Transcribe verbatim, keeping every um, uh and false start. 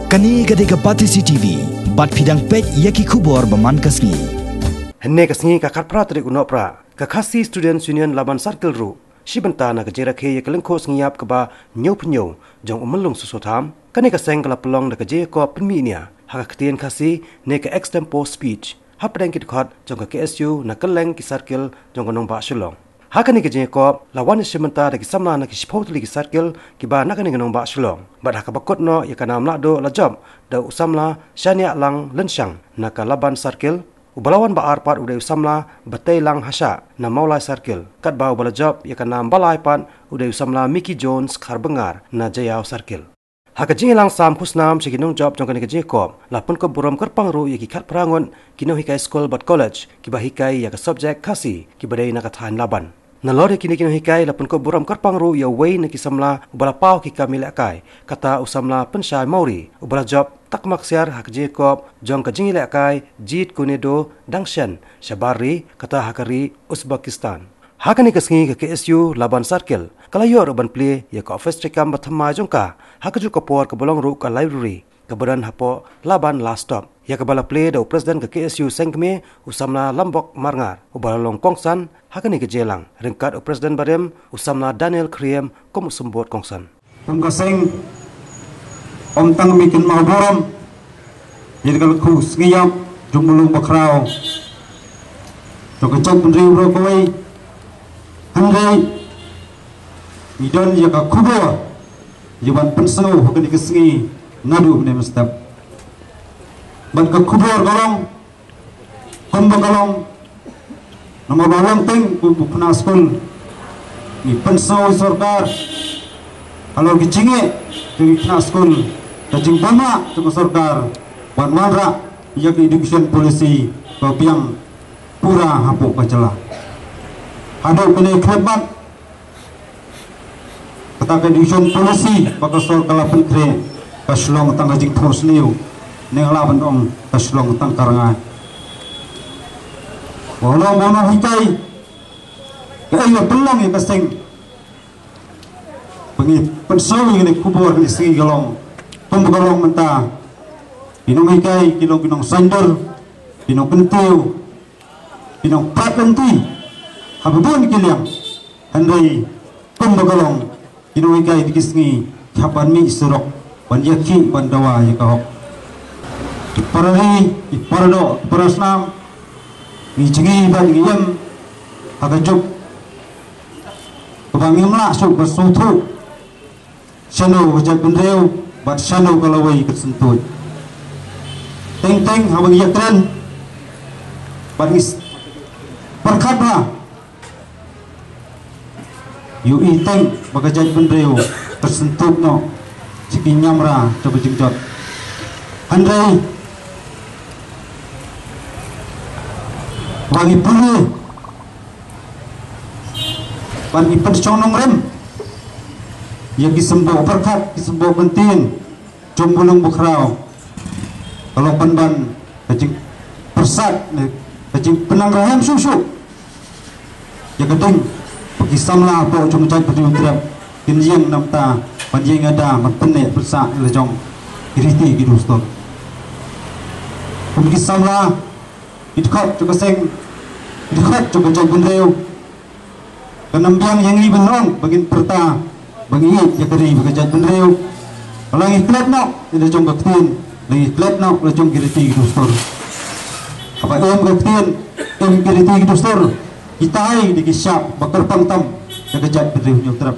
Kane ka dei ka Batesi T V, bad phi dang peit ïa ki khubor ba man ka sngi. Hynne ka sngi ka khatphra tarik u Nohprah, ka Khasi Students Union Laban Circle ruh, shi bynta na ka jingrakhe ïa ka lyngkhuh sngi ïap kaba hynñiewphew hynñiew jong u Myllung Soso Tham, kane ka seng ka la pynlong da ka jingïakob pynmih nia ha ka ktien Khasi ne ka extempore speech hapdeng ki dkhot jong ka K S U na kylleng ki circle jong ka nongbah Shillong. Ha kane ka jingïakob la wan ïashim bynta da ki samla na ki shiphew tylli ki circle kiba na kane ka nongbah Shillong. Bad ha kaba kut noh ïa ka nam lahduh la jop da u samla Shaniahlang Lynshang na ka Laban Circle, uba la wan ba ar pat u dei u samla Bateilang Hashah na Mawlai Circle, katba uba la jop ïa ka nam ba lai pat u dei u samla Mickey Jones Kharbyngar na Jaïaw Circle. Ha ka jingïalang sam khusnam sha ki nongjop jong kane ka jingïakob, la pynkup burom kyrpang ruh ïa ki khatphra ngut ki nonghikai skul bad college kiba hikai ïa ka subject Khasi kiba dei na ka thaiñ Laban. Nalor ïa kine ki nonghikai la pynkup burom kyrpang ruh ïa uwei na ki samla uba la paw ki kam ïalehkai, kata u samla Pynshai Mawrie, uba la jop takma ksiar ha ka jingïakob jong ka jingïalehkai Jeet Kune Do Dang Shen shabar ri, kata ha ka ri Uzbekistan. Ha kane ka sngi ka K S U Laban Circle ka la ïoh ruh ban plie ïa ka office treikam ba thymmai jong ka ha kajuh ka por kaba long ruh ka library kaba don hapoh Laban Last Stop, ïa kaba la plie da u president ka K S U seng kmie, u samla Lambok Marngar, uba la long kongsan ha kane ka jingïalang, ryngkat u president barim, u samla Daniel Khriem, kum u symbud kongsan. Kum ka seng, ym tang ngi kynmaw burom ïa ka lyngkhuh sngi ïap jong u Myllung Bakhraw jong ka jaitbynriew baroh kawei, hynrei ngi don ïa ka khubor ïa ban pynsngew ha kane ka sngi naduh mynne mynstep. Bad ka khubor ka long, kumba ka long, namar ba long teng kum u khynnah skul, ngi pynsngew ïa sorkar halor ki jingeh jong ki khynnah skul, ka jingbymlah jong ka sorkar ban wanrah ïa ka education policy ba biang pura hapoh ka jylla. Haduh kane khlem mat, kata ka education policy ba ka sorkar la pynkhreh, ka shu long tang ka jingthoh sniew, ne nga lah ban ong ka shu long tang ka rngai. Ba u nonghikai, kaei ba pynlong ïa ka seng ba ngi pynsngew ïa kane ka khubor kane ka sngi, ka long kumba ka long mynta. Ki nonghikai ki long ki nongsaiñdur, ki nongkyntiew, ki nongprat lynti ha ba bun ki liang. Hynrei kumba ka long, ki nonghikai ha kine ki sngi ki hap ban mih surok ban ïakhih ban dawa ïa ka hok. Ki para ri, ki para doh, ki para snam, ngi jngi bad ngi ïeng ha ka juk kaba ngim lah shuh ban sngewthuh shano ka jaitbynriew bad shano ka lawei ka syntuid. Teng teng haba ngi ïakren bad ngi s-, pyrkhat bha, ïohi teng ba ka jaitbynriew ka syntuid noh sha ki niamra jong ka jingjot. Hynrei ba ngi pule bad ngi pynshong nongrim ïa ki symboh pyrkhat, ki symboh kyntien jong u Myllung Bakhraw, ka long pynban ka jingpyrsad ne ka jingpynang rhem shuh shuh ïa ka ding ba ki samla hapoh jong ka jaitbynriew Hynñiewtrep kin ïeng na bynta ban ïeng ïada ban pynneh pynsah ïa la jong ki riti ki dustur. Kum ki samla, ki dkhot jong ka seng, ki dkhot jong ka jaitbynriew, kan ym biang ïa ngi ban ong ba ngin pyrta ba ngi ïeit ïa ka ri bad ka jaitbynriew, la ngi klet noh ïa la jong ka ktien, la ngi klet noh la jong ki riti ki dustur. Haba im ka ktien, im ki riti ki dustur, kita hi dei ki shap ba kyrpang tam ïa ka jaitbynriew Hynñiewtrep.